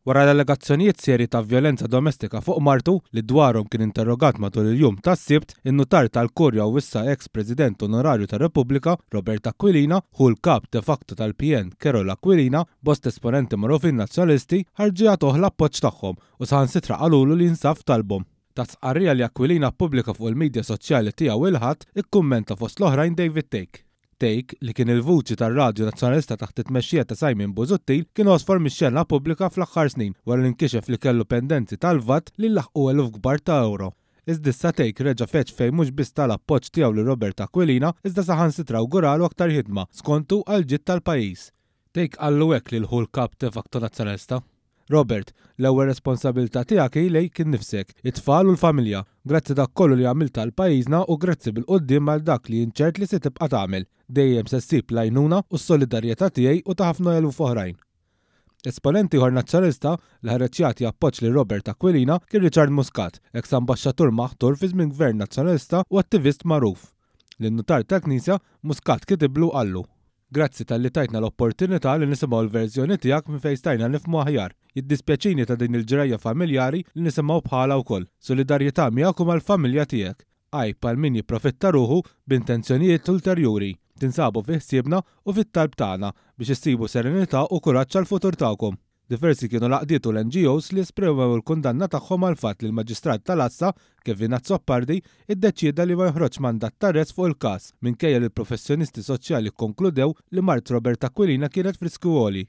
Wara l-allegazzjonijiet serji ta' vjolenza domestika fuq martu, li dwarhom kien interrogat matul il-jum tas-Sibt, in-Nutar tal-Kurja u issa eks President Onorarju ta' Repubblika, Robert Aquilina, ħu l-Kap de facto tal-PN Karol Aquilina, bosta esponenti magħrufin Nazzjonalisti ħarġu jagħtuh l-appoġġ tagħhom u saħansitra qalulu li jinsab f'talbhom. Ta' stqarrija li Aquilina ppubblika fuq il-midja soċjali tiegħu il-Ħadd, ikkummenta fost l-oħrajn David Thake. Thake, li kien il-vuċi tar-radju Nazzjonalista taħt it-tmexxija ta' Simon Busuttil, kien għosfor mix-xena pubblika fl-aħħar snin wara li nkixef li kellu pendenzi tal-VAT li laħqu eluf kbar ta' ewro. Iżda issa Thake reġa' feġġ fejn mhux biss ta l-appoġġ tiegħu lil Robert Aquilina iżda saħansitra awguralu aktar ħidma, skontu, għall-ġid tal-pajjiż. Thake qallu hekk lil ħu l-Kap de facto Nazzjonalista. Robert, l-ewwel responsabilità tiegħek hi lejk innifsek, it-tfal u l-familja. Grazzi dak kollu li għamilt għal pajjiżna u grazzi bil-quddiem għal dak li jien ċert li se tibqa' tagħmel. Dejjem se ssib l-għajnuna u s-solidarjetà tiegħi u ta' ħafna eluf oħrajn. Esponent ieħor Nazzjonalista li ħareġ jagħti appoġġ lil Robert Aquilina kien Richard Muscat, eks ambaxxatur maħtur fi żmien Gvern Nazzjonalista u attivist magħruf. Lin-Nutar tal-Knisja, Muscat kitiblu u qallu. Grazzi talli tajtna l-opportunità li nisimgħu l-verżjoni tiegħek minn fejn stajna nifhmu aħjar. Jiddispjaċini ta' din il-ġrajja familjari li nisimgħu bħalha wkoll. Solidarjetà miegħek u mal-familja tiegħek. Għajb għal min jipprofitta ruħu b'intenzjonijiet ulterjuri. Tinsabu fi ħsiebna u fit-talb tagħna biex issibu serenità u kuraġġ għall-futur tagħkom. Diversi kienu l-għaqdiet u l-NGOs li esprimew il-kundanna tagħhom għall-fatt li l-Maġistrat tal-Għassa, Kevin Azzopardi, iddeċieda li ma joħroġx mandat t'arrest fuq il-każ, minkejja li l-professjonisti soċjali kkonkludew li mart Robert Aquilina kienet f'riskju għoli.